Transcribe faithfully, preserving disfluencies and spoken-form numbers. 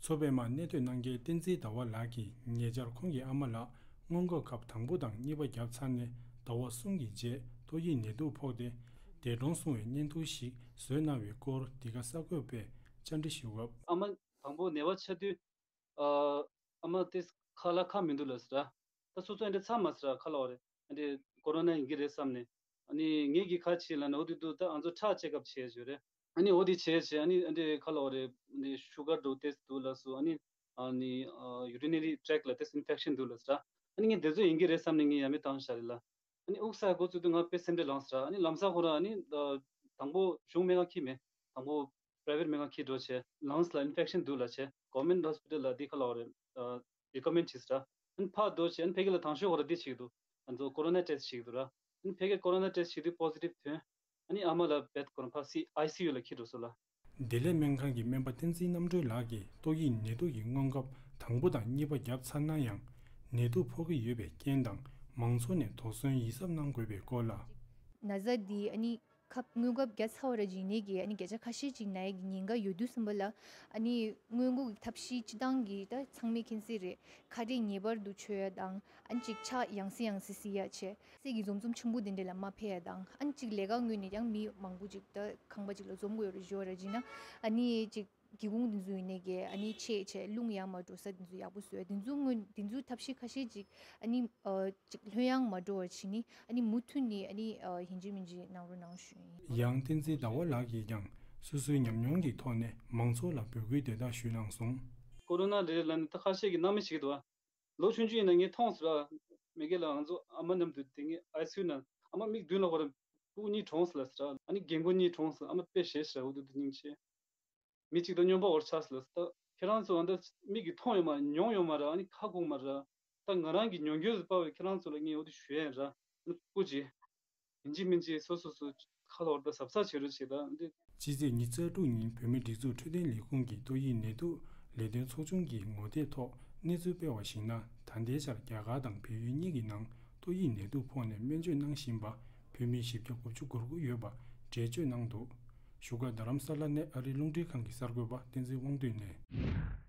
མཚོ་པདྨར་གནས་སྡོད་གནང་མཁན་བསྟན་འཛིན་ཟླ་བ་ལགས་ཀྱིས་ཉེ་ཆར་ཁོང་གི་ཨ་མ་ལགས་སྔོན་འགོག་ཁབ་དང་པོ་དང་གཉིས་པ་བརྒྱབ་ཚར་ནས་ཟླ་བ་གསུམ་གྱི་རྗེས་ཏོག་དབྱིབས་ནད་དུག་ཕོག་སྟེ་འདས་གྲོངས་སོང་བའི་བརྙན་ཐུང་ཞིག་བཟོས་གནང་བའི་སྐོར་འདི་ག་གསར་འགོད་པས་བཅར་འདྲི་ཞུས་སྐབས། ཨ་མ་དང་པོ་ནད་པ་ཆགས་དུས། ཨ་ཨ་མ་དེ་ཁ་ལག་ཁ་མི་འདུག་ལབ་ཟེར། ད་སོ་སོ་འདྲ་ཚ་མ་ཟེར་ཁ་ལག་རེད། འདི་ཀོ་རོ་ན་ཡིན་གྱི་རེད་བསམ་ནས། ཨ་ནི་ངེད་ཀྱི་ཁ་ཕྱེ་ལ་ནོ་དུ་དུ་ད་ང་ཚོ་ཁྲག་ཅེག་ཨབ་བྱས་བྱོས་རེད། ཨ་ནི་འོ་དེ་བྱས་བྱས་ཨ་ནི་འདི་ཁ་ལག་རེད། འདི་ཤུ་གར་འགྲོ་ཏེས་འདུག་ལབ་སོང་། ཨ་ནི་ཨ་ནི་ཡུ་རི་ནེ་རི་ཊྲེག་ལ་ཏེས་ཨིན་ཕེག་ཤན་འདུག་ལབ་ཟེར། ཨ་ནི་ངས་དེ་ཚོ་ཡིན་གྱི་རེད་བསམ་ནས་ངས་ཡ་མེད་བཏང་བཞག་རེད་ལ། ཨ་ནི་དབུགས་ས་འགོ་ཚུགས་དུས་ང་དཔེ་སེམས་ཁྲལ་ལངས་ཟེར། ཨ་ནི་ལམ་སང་ཁོ་རང་ཨ་ནི་དང་པོ་གཞུང་སྨན་ཁང་ཁྱེར་མེད། དང་པོ་པ་རའི་ཝེཊ་སྨན་ཁང་ཁྱེར་འགྲོ་བྱས་ལངས་ལ་ཨིན་ཕེག་ཤན་འདུག་ལབ་བྱས་གོ་ཝར་མེན་ཊི་ཧོ་སི་པི་ཊལ་ལ་འདི་ཁ་ལག་རེད། རི་ཀོ་མེན་ཊི་བྱས་ཟེར། ཨ་ནི་ཕར་འགྲོ་བྱས་ཨ་ནི་ཕ་གི་ལ་དང་ཤོས་ཁོ་རང་འདི་བྱེད་ཀྱི་འདུག་ང་ཚོ་ཀོ་རོ་ན་ཊེ་སི་ཊི་བྱེད་ཀྱི་འདུག་ར། ཨ་ནི་ཕ་གི་ཀོ་རོ་ན་ཊེ་སི་ཊི་བྱེད་དུས་པོ་སི་ཊིབ་ཐོན། ཨ་ནི་ཨ་མ་ལ་བེད་ཁོ་རང་ཕར་སི་ཨའི་སི་ཡུ་ལ་ཁྱེར་འགྲོ་སོང་ལ། བདེ་ལེགས་སྨན་ཁང་གི་སྨན་པ་བསྟན་འཛིན་རྣམ་གྲོལ་ལགས་ཀྱིས་ཏོག་དབྱིབས་ནད་དུག་གི་སྔོན་ཁབ་དང་པོ་དང་གཉིས་པ་བརྒྱབ་ཚར་ན་ཡང་ནད་དུག་ཕོག་གི་ཡོད་པའི་རྐྱེན་དང་མང་ཚོགས་ནས་དོགས་ཟོན་ཡིད་གཟབ་གནང་དགོས་པའི་སྐོར་ལ། ན་ཚ་འདི་ཨ་ནི་ཁབ་སྔོན་ཁབ་བརྒྱབ་ཚར་བ་ར་ཇི་ནས་ཀྱི་ཨ་ནི་བརྒྱ་ཆ་ཁ་ཤས་ཅིག་ན་ཡ་གི་ཉེན་ཁ་ཡོད་དུས་ཙམ་པ་ལ་ཨ་ནི་སྔོན་འགོག་གི་ཐབས་ཤེས་སྤྱི་བཏང་གི་ད་ཚང་མས་མཁྱེན་གསལ་རེད། ཁ་རས་ངེས་པར་དུ་མཆོད་ཡ་དང་ཨ་ནི་ཅིག་ཕྱག་ཡང་སེ་ཡང་སེ་བསིལ་ཡ་བྱས། གསེར་གྱི་འཛོམས་འཛོམས་ཆེན་པོ་དེ་འདྲ་ལ་མ་ཕེབས་ཡ་དང་ཨ་ནི་ཅིག་ལས་ཀ་དངོས་ནས་ཀྱང་མི་མང་པོ་ཅིག་ད་ཁང་པ་ཅིག་ལ་འཛོམས་དགོས་རེད་ཞུ་བ་ར་ཇི་ན་ཨ་ནི་ཅིག་སྒེའུ་ཁུང་དེ་ཚོ་ཡིན་ནས་ཀྱི་ཨ་ནི་ཆད་བྱས་རླུང་ཡང་མ་འགྲོ་ས་དེ་ཚོ་ཡག་པོ་བཟོས། དེ་ཚོ་དངོས་དེ་ཚོའི་ཐབས་ཤེས་ཁ་ཤས་ཅིག་ཨ་ནི་ཨ་ཅིག་ལྷོད་ཡངས་མ་འགྲོ་བར་བྱས་ནི་ཨ་ནི་མུ་མཐུད་ནི་ཨ་ནི་ཨ་ཡིན་གཅིག་མིན་གཅིག་གནང་རོགས་གནང་ཞུ་ཡིན། ཡང་བསྟན་འཛིན་ཟླ་བ་ལགས་ཀྱིས་ཀྱང་སོ་སོའི་ཉམས་མྱོང་གི་ཐོག་ནས་མང་ཚོགས་ལ་འབོད་སྐུལ་དེ་དག་ཞུས་གནང་སོང་། ཀོ་རོ་ན་རེད་ལབ་ནས་ད་ཁ་ཤས་ཀྱིས་སྣང་མེད་བྱེད་ཀྱི་འདུག་ཨ། ལོ་ཆུང་ཆུང་ཡིན་ན་ངས་མཐོང་ཟེར་ཨ། མི་སྒེར་ལ་ང་ཚོ་ཨ་མ་མཉམ་དུ་དེ་ངས་ཨའི་སི་ཡུ་ན་ཨ་མ་མིག་མདུན་ལ་ཧོ་ར་སྤུ་གུ་གཉིས་གྲོངས་ཟེར་ལ་ཟེར་ཨ། ཨ་ནི་རྒན་རྒོན་གཉིས་གྲོངས་ཟེར། ཨ་མ་དཔེ་ཞེད་ཟེར། འུ་དུ་དུ་སྙིང་རྗེ། མི་གཅིག་དང་སྨྱོན་པ་འོར་ཆགས་ཟེར་ལ་ཟེར། ད་ཁྱེད་རང་ཚོ་ཨ་ད་མིག་གིས་མཐོང་ཡོད་མ་མྱོང་ཡོད་མ་ར། ཨ་ནི་ཁ་སྒུག་མ་ར། ད་ང་རང་གི་མྱོང་འགྱོད་ཟེར་པ་བས་ཁྱེད་རང་ཚོ་ལ་ངས་འུ་དུ་ཞུ་ཡ་ཡིན་ར། ཨ་ནི་སྤུ་གུ་ཅིག་ཡིན་གཅིག་མིན་གཅིག་སོ་སོ་སོ་ཁ་ལོར་དང་གཟབ་གཟབ་བྱེད་རོགས་བྱེད་དང་འདི། ཕྱི་ཚེས་ཉི་ཤུ་རྩ་དྲུག་ཉིན་བོད་མིའི་སྒྲིག་འཛུགས་འཕྲོད་བསྟེན་ལས་ཁུངས་ཀྱི་ཏོག་དབྱིབས་ནད་དུག་ལས་དོན་ཚོགས་ཆུང་གི་ངོ་དེབ་ཐོག་གནས་ཚུལ་སྤེལ་བར་གཞིགས་ན། ད་ལྟའི་ཆར་རྒྱ་གར་དང་བལ་ཡུལ་གཉིས་ཀྱི་ནང་ཏོག་དབྱིབས་ནད་དུག་ཕོག་ནས་སྨན་བཅོས་གནང་བཞིན་པ་བོད་མི་བཞི་བརྒྱ་དགུ་བཅུ་གོ་དགུ་ཡོད་པ་འགྲེལ་བརྗོད་གནང་འདུག་བཞུགས་སྒར་རྡ་རམ་ས་ལ་ནས་ཨ་རིའི་རླུང་འཕྲིན་ཁང་གི་གསར་འགོད་པ་བསྟན་འཛིན་དབང་འདུས་ནས།